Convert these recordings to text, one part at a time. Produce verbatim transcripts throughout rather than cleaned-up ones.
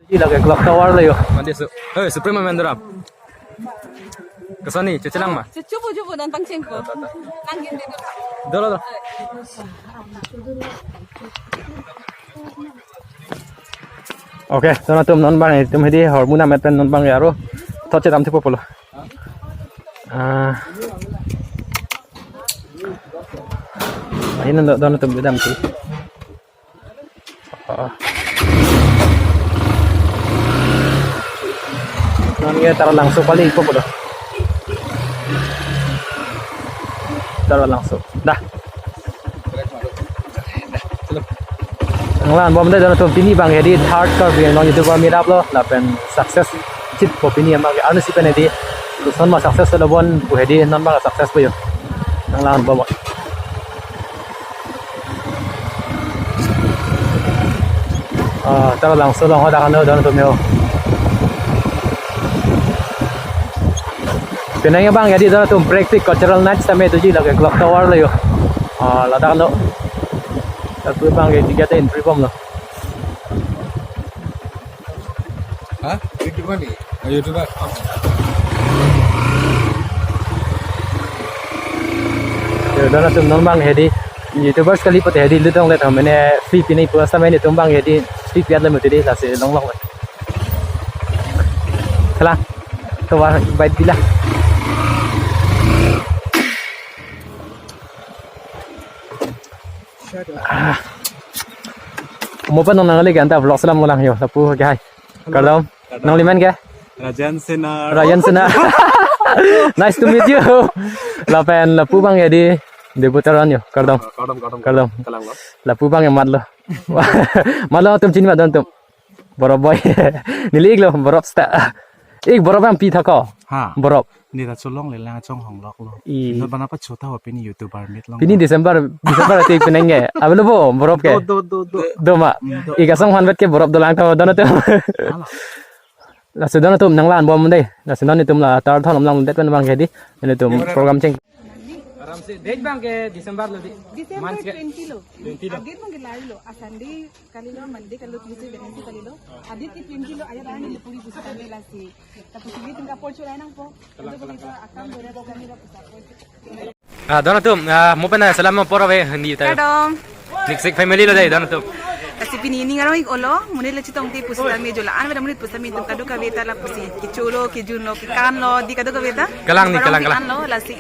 Di lake clock tower lo yo. Mandi su. Eh, Supreme Mandra. Kesini, cuci lang ma? Cucu bu, cucu bu, nonton cengko. Nang gini dulu. Dolo, dolo. Oke, to nangtum non bang, itum hedi hormu namet pen non bang ya ro. Thot chetam thipo pulo. Ah. Ahin non do nangtum damsi. Ah. Non ke Taralangso kali ikpo pulo. Taralangso. Dah. Nanglang-an bom dei, nangtum, pini bang hedi third Karbi Anglong YouTuber meet up lo, lapen success chitpo pini amat ke, arnisi pen hedi koson ma success lo bon pu hedi non bang success po yo. Nanglang-an bom. Ah, Taralangso along hadak ano, nangtum yo. Penang bang hedi nangtum Break Free Cultural Nights tame tuji lake clock tower lo yo. Ah, ladak ano. Lapu bang hedi gate entry bom lo. Ha? YouTuber ni? Oh, YouTuber. Yo, nangtum non bang hedi YouTubers kali pute hedi lut tong le tho mene free pini pu setame nelitum bang hedi free piat le mati di lasi longlong. Kalang. Tovar bait bila. Ah. Mo pa nang nangali ganta vlog selam ngulang yo. Lapu ke hai. Kardom. Kardom. Nangli men ke? Rajan Sena. Rajan Sena. Nice to meet you. Lapen lapu bang hedi Debutaran yo. Kardom. Kardom, kardom. Kardom. Kalang lo. Lapu bang ya mat lo. Mat lo, nangtum chini ma nangtum. Borop boy. Neli ik lo, borop sta. Ik borop yang pi thako. Ha. Borop. Ni ta cholongle lang chonghong lok lo. I. Inut bana pa chota ho pini YouTuber meet long. Pini December, December ati penang ke. Abelo bo, borop ke. Do, do, do, do. Do ma. Hmm, do. Ik asong hanvet ke borop dolang tho, do nangtum. Alah. Lasi do nangtum nanglang-an bom dei. Lasi nangtum la tar thon lam lang det pen bang hedi. Nangtum program cheng. Aram se, date bang ke December lo di. December Month ke? Twenty lo. Twenty lo. Adate bang ke lari lo. A Sunday kali lo, Monday kali lo, Tuesday, Wednesday kali lo. Adate ke twenty lo, ajat arni le puri pusitame lasi. Lapusi nelitum ke apor cholai nangpo. Kalang, kalang, kalang. Akam dora kami lo pusat. Ah, do nangtum, ah, mo pen salam apor ave Hindi tayo. Kardom. Niksik family lo dei, do nangtum. Lasi pini ning arong ik olo, monit le chetongte pusitame jo la-an avedet monit pusitame nelitum kadokave ta lapusi. Kecho lo, kejun lo, kekan lo, di kadokave ta. Kalang ni, kalang, kalang. Kekan lo, lasi.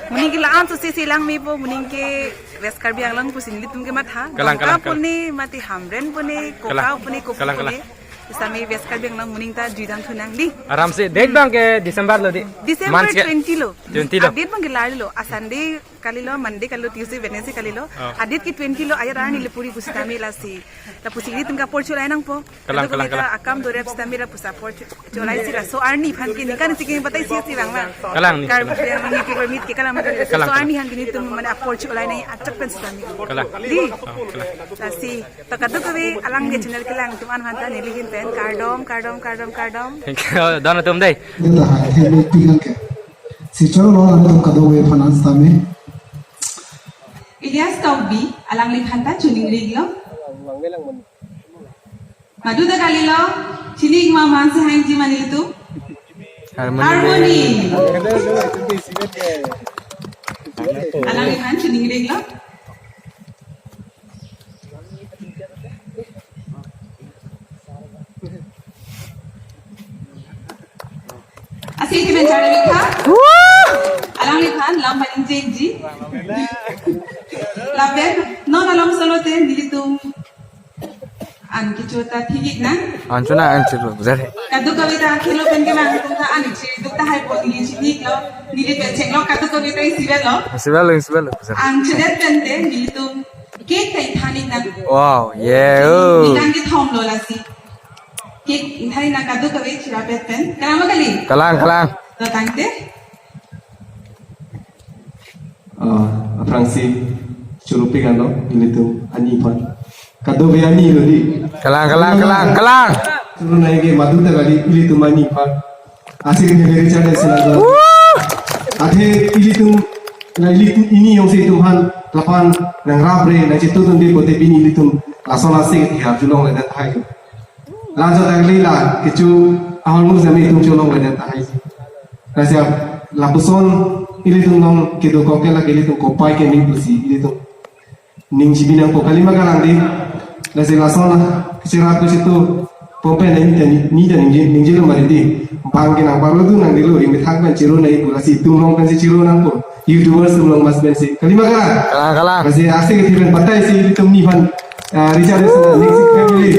Moning ke la-an sose si lang mepo, moning ke West Karbi Anglong pusi nelitum ke matha. Kalang, kalang, Dongka kalang. Pune, mati Hamren pune, Kalang. Koka pune, Kopi Kalang, kalang. Pune. Pusitame West Karbi Anglong moning ta juidam thunang di. Aram se, date bang ke December lo di. December Month ke? Twenty lo. Twenty lo. Adate bang ke lari lo. A Sunday kali lo, Monday kali lo, Tuesday, Wednesday kali lo. Oh. Adate ke twenty lo, ajat arni le puri pusitame lasi. Lapusi nelitum ke apor cholai nangpo. Kalang, kalang, kalang. Akam dora pusitame lapusi apor cho-, cholai si laso arni aphan ke ningkan si ke batai si si bang ma. Kalang ni, Karbi kalang. Yang YouTuber meet ke kalang ma. Kalang, so kalang. Arni aphan ke nelitum mane apor cholai nang ajat pen sitame. Kalang. Di. Oh, kalang. Lasi. To kadokave alang ke channel kelang atum an aphan ta neli ahin pen kardom, kardom, kardom, kardom. Thank you. Do nangtum dei. Neta hai, hai, neli pinang ke. Si choro lo nangtum kadokave aphan an sitame. Elias Tokbi, alangliphan ta choningri ik lo. Madu ta kali lo, chini ik ma, man si hang ji ma nelitum. Harmony. Harmony. Alangliphan choningri ik lo. Asi isi pen charli tha. Alangliphan lam paning jeng ji. Lapen non along solo te nelitum an kecho ta thik ik nang. An chuna an chuna jare. Kadokave ta khelo pen ke bang ta an chiri duk ta hai pon neli chini lo. Neli pen chenglo kadokave ta isi vet lo. Isi vet lo, isi vet lo. An chidet pen te nelitum cake ta than ik nang. Wow, yeah, oh. Ningkan kethom lo lasi. Cake than ik nang kadokave chirapet pen. Kalang ma kali? Kalang, kalang. To tangte. Ah, aphrangsi choro pik anlo, ilitum ani aphan. Kadokave ani lo di. Kalang, kalang, kalang, kalang. Choro nai ke madu ta kali ilitum ani aphan. Asik ni very challenge sila do. Athe ilitum, na ilitum ini jongsi itum aphan lapu-an nangrap re, nangchetongdun de pute pini ilitum lason asik tiar julong le det hai. Lajo tangli la kecho ahormu sami itum cholong wedet tahai si. Lasi lapuson ilitum nong kedokok ke lake ilitum kopai keme pusi ilitum ning chibi nangpo, kalima kalang di. Lasi lason la kecherap ke situ pompe nang ni tani ni tani ningje ningje lo mari di. Bang ke nang baru tu nang dilo, imethang pen chiro nai pu, lasi itum long pensi chiro nangpo. YouTubers atum long mas pensi. Kalima kalang. Kalang, kalang. Lasi aksi kethe pen batai si itum ni phan, ah, Richard is a next family.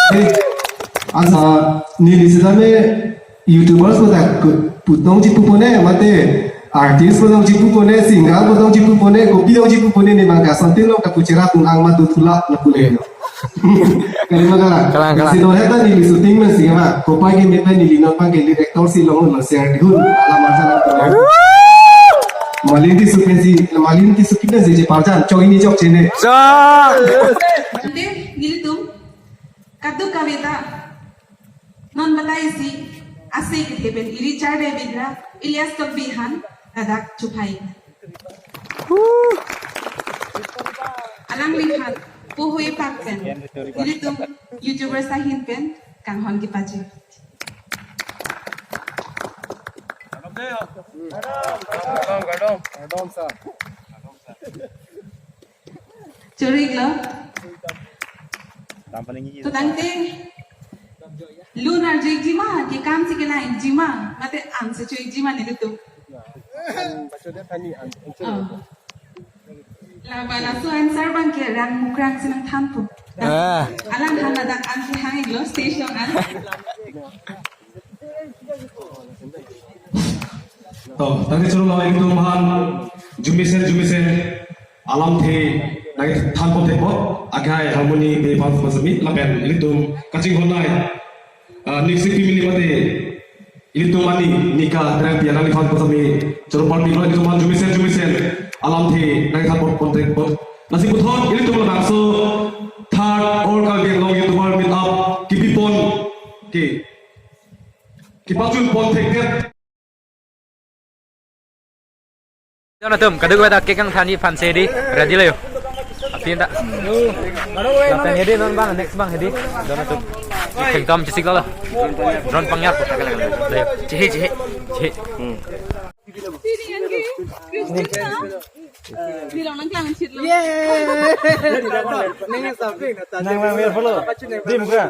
Eh, asa neli sitame YouTubers pu ta ku-, putong chipupone, mate artist putong chipupone, singer putong chipupone, kopi tong chipupone, ne mangka something long kapu cherap pun ang madu thula na pule no. Kalima kalang. Kalang, kalang. Si non heta neli shooting men si ma, kopai keme pen neli non pang ke lead actor si long lo share dihun, alam aja na. Malinti supen si, malinti supen si je parjan, chok ini chok chene. Chok. Ante, nelitum kaduk kaveta non batai si ase kethe pen iri char de bidra Ilyas Tokbi aphan ladak chuphai. Alangli aphan puhui pak pen ilitum YouTubers ahin pen kanghon kipache. Choriklo. Totangte lun arjuikji ma, kekam si kelang-ikji ma, mate an si cho-ikji ma nelitum. Oh. Laba laso answer abang ke rang mukrang si nangthanpo. Ah. Alangphan ladak an kehang-iklo stage along an. To, tangte choro la ilitum aphan arjumesen arjumesen alamthe nangthanpo thepot, akhai harmony pe phan pasami lapen ilitum kachinghon nai, ah, Nixi family mate ilitum ani Nika Terangpi alangliphan pasami choro parpiklo, ilitum aphan arjumesen arjumesen alamthe nangthanpo pon thepot. Lasi puthot ilitum labangso third All Karbi Anglong YouTuber Meet Up kipipon ke kipachun pon thekdet. Don atum, kaduk kaveta cake kangthanji aphan si hedi, ready lo yo. Apin ta. Lapen hedi non abang, next abang hedi. Don atum. Kengtom chesik lo. Drone pangyar po. Chehi, chehi. Chehi. Hmm. Di long nangklang chit lo. Nang lang mer follow. Dim ka.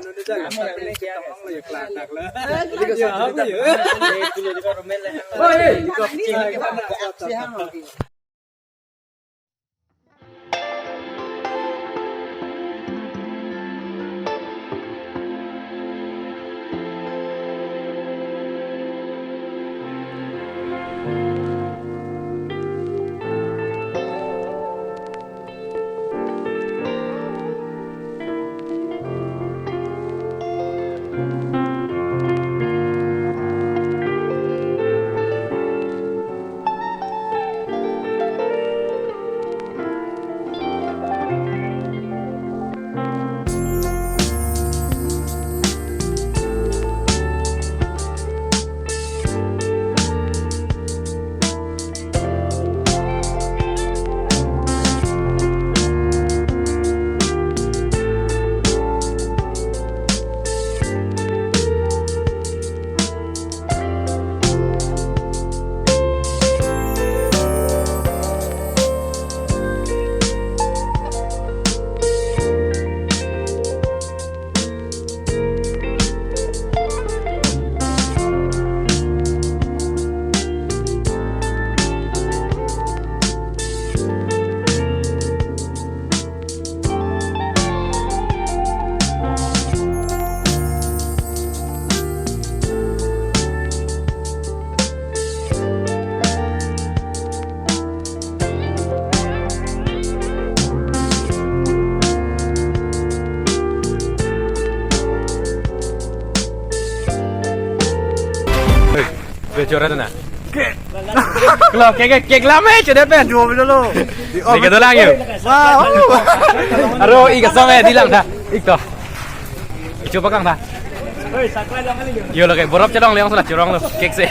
Hey, be chora na. Lo, cake, cake, cake lam eh, chodet pen. Jo, lo, lo. Lagi dolang yo. Wow. Aro, ik asong eh, dilang ta. Ik to. Icho pakang ta. Yo, lo, kayak borop chelong leong sudah chorong lo, cake si.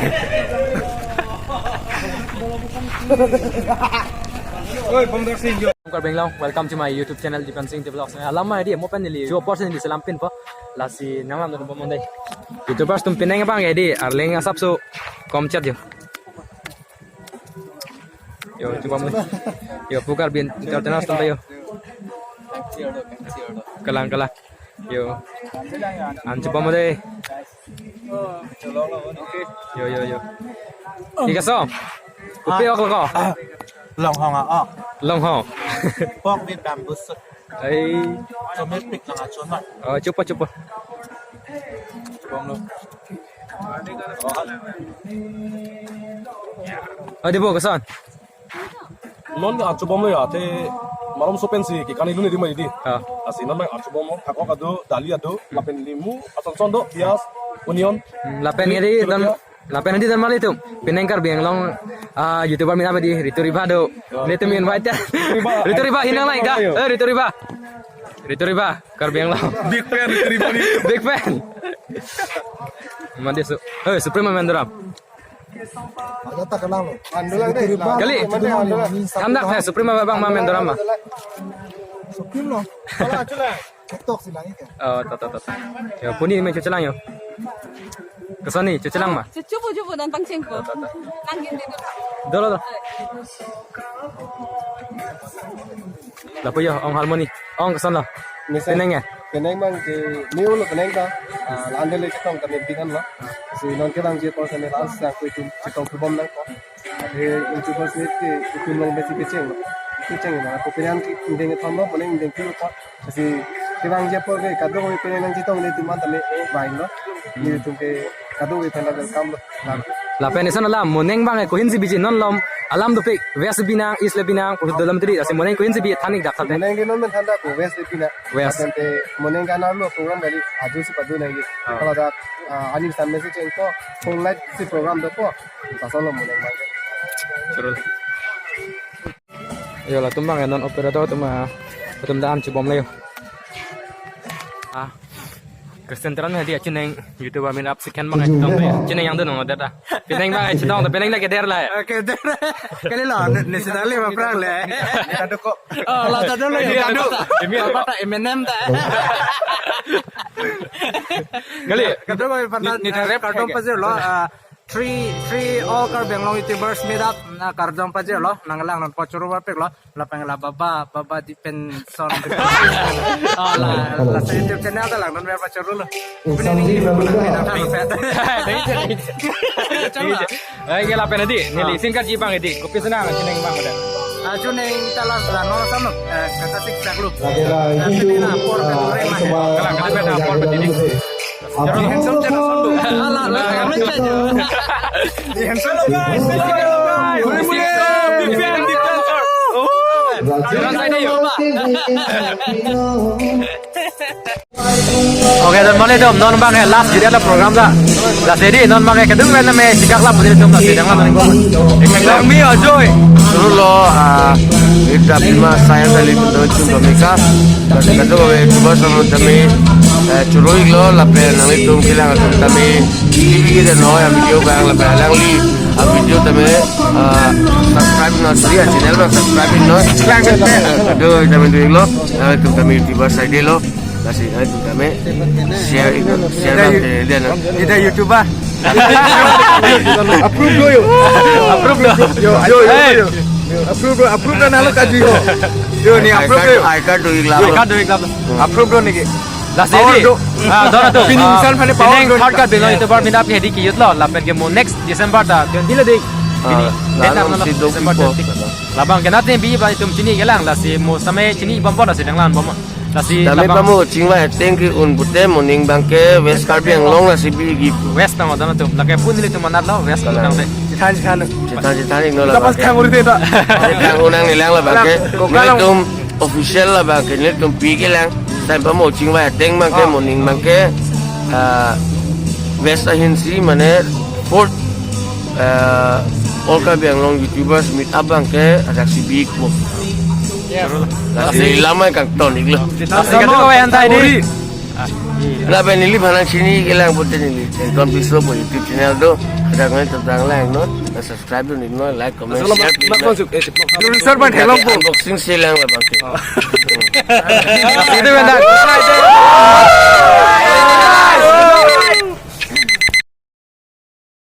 Oi, Bongdor Singh, yo. Karbi Anglong, welcome to my YouTube channel, Dipansing Vlogs. Alam ma di, mo pen neli, jo portion di selam pin po. Lasi nanglam dun bom dei. YouTubers atum penang abang ya di, arleng asapso komchat yo. Yo, chubom. Yo, pu Karbi entertainers atum yo. Kalang, kalang. Yo. An chubom dei. Yo, yo, yo. Ika so? Kopi ok lo ko? Longhong a, ok. Longhong. Pork with bamboo shoot. Ai. Chomepik lang achun ma. Oh, chupa, chupa. Chubom lo. Oh, di bo, koson? Non ke achubom lo ya, te malomso pensi kekan ilun iri ma di. Ah. Lasi non achubom lo, thakok ado, dali ado, lapen limu, asonson do, pias, onion. Hmm, lapen ri, ri, don, chilapya. Lapen ri don mali tum. Penang Karbi Anglong, ah, YouTuber min apa di, Ritu Riba do. Ah. Nelitum invite ya. Ritu Riba. Ritu Riba hinang naik dah. Ayo. Eh, Ritu Riba. Ritu Riba, Karbi Anglong. Big fan Ritu Riba ni. Big fan. Mandi su. Eh, Supreme Mendoram. Ada tak kenal lo? Andulang deh. Kali. Thandak ya, Supreme abang ma Mendoram ma. Supreme lo. Kalau aja lah. TikTok sih lagi kan. Oh, tot, tot, tot. Ya, puni me chochelang yo. Koson ni, chochelang ma? Chupu, chupu, dan pangcheng po. Tot, tot, tot. Nang gini dulu. Dolo, dolo. Lapu yo, ong harmoni. Ong koson lo? Mesen. Penang ya? Penang bang ke new lo penang ta. Ah, la-an le chetong kami bikan lo. Si non ke bang je por kami la-an sang ko itum chetong chubom nang ko. Ade YouTubers ni ke itum long besi kecheng lo. Kecheng na ko penang ke indeng thom lo, penang indeng kilo ko. Si ke bang je por ke kadokave penang nangchetong le itum an tame bain lo. Nelitum ke kadokave penang welcome lo. Lapen ison alam, moneng bang ke kohin si biji non lom, alam dopik, West binang, East le binang, kuhut dolam tiri, lasi moneng kohin si bi thanik dak thate. Moneng di non men thanda ko West le binang. West. Lapen te moneng ke alam lo program kali, aju si padu nang di. Ah. Kalau dak, ah, aning sam mesi cheng ko, phone light si program do ko, pasal lo moneng bang. Churul. Yo, latum bang non operator atum, ah, atum da an chubom le yo. Ah. Christian Teron hadi achineng YouTube amin up second bang chetong ya. Chineng yang dun nong data. Penang bang chetong, penang da keder la. Oke, der. Kali lo, ne sedang le ma prang le. Tadu ko. Oh, la tadu lo ya. Tadu. Imi apa ta, Eminem ta? Kali. Kadu ko ni, ni rap kardom pajir lo, ah, three, three all Karbi Anglong YouTubers meet up, na kardom pajir lo, nanglang non pachuru wapik lo. Lapen la Baba, Baba Dipenson. Oh, la, la sa YouTube channel ta lang non mer pachuru lo. Pini ni, pini ni, pini ni. Chalo. Ai, ke lapen di, neli singkat ji bang di. Kopi senang, chineng bang ada. Ah, chineng ta la la no sa no. Eh, kata sik sak lo. Lagi lah, eh, itu, pini la apor, ah, kedure ma. Kalang, kata beda apor bedi. Di handsome channel solo. Ala, ala, kami channel. Di handsome. Hello, guys. Hello, guys. Big fan, big fan, sir. Oh. Jangan saya deh. Oke, don mali dom, non bang ya, last jadi ada program ta. Lasi di, non bang ya, kedung lain name, sikak lap, jadi dom, lasi, jangan lap, nang. Ekang mi ajoy. Suruh lo, ah, ita prima saya tali, menurut cuma mereka. Lasi kado kami, coba sama kami, eh, churui lo, lapen nanglitum kelang atum tame, T V kita no, ya video bang, lapen alangli, ah, video tame, ah, subscribe no, sorry, ya channel bang, subscribe no. Aduh, tame dulu lo, nanglitum tame YouTuber side lo, lasi nanglitum tame, share, share bang, eh, dia na. Ita YouTuber. Approve do yo. Approve do. Yo, yo, yo, yo. Approve do, approve do nalo kaji ho. Yo, ni approve do yo. I card do iklam. I card do iklam. Approve do niki. Lasi power di. Do. Ah, dona tu. Pini insan phane power do. Third ka bino itu bar minap ke di kiyut lo. Lapen ke mo next December ta twenty le di. Pini. Ah, date lalu na lo si do December pipo. Twenty. Labang ke nate bi ba itum chini kelang, lasi mo sampai chini bom bom lasi danglan bom. Lasi tame labang pamo chingvai ateng ke un pute moning bang ke West Karbi Anglong lasi bi gi. West tang dona tu. Lake pun nelitum anat lo West tang te. Chethan, chethan. Chethan, chethan, no. Kita labang pas ke. Thang uri te ta. Chethan unang nelang labang ke. Ko kalang. Nelitum official labang ke, nelitum pi kelang. Tame pamo chingvai ateng bang ke, ah, moning bang ke, ah, West ahin si mane fourth, ah, All Karbi Anglong YouTubers meet up bang ke ajak si bi ko. Yes. Lasi lama kang ton iklo. Lasi kado kawai antai di. Lapen neli phanang chini kelang pute neli. Ton piso po YouTube channel do. Ada kami tentang lain no. Subscribe dun ikno, like, comment, share, please. Dun sir ban helong po. Unboxing si lang labang ke. Itu benda.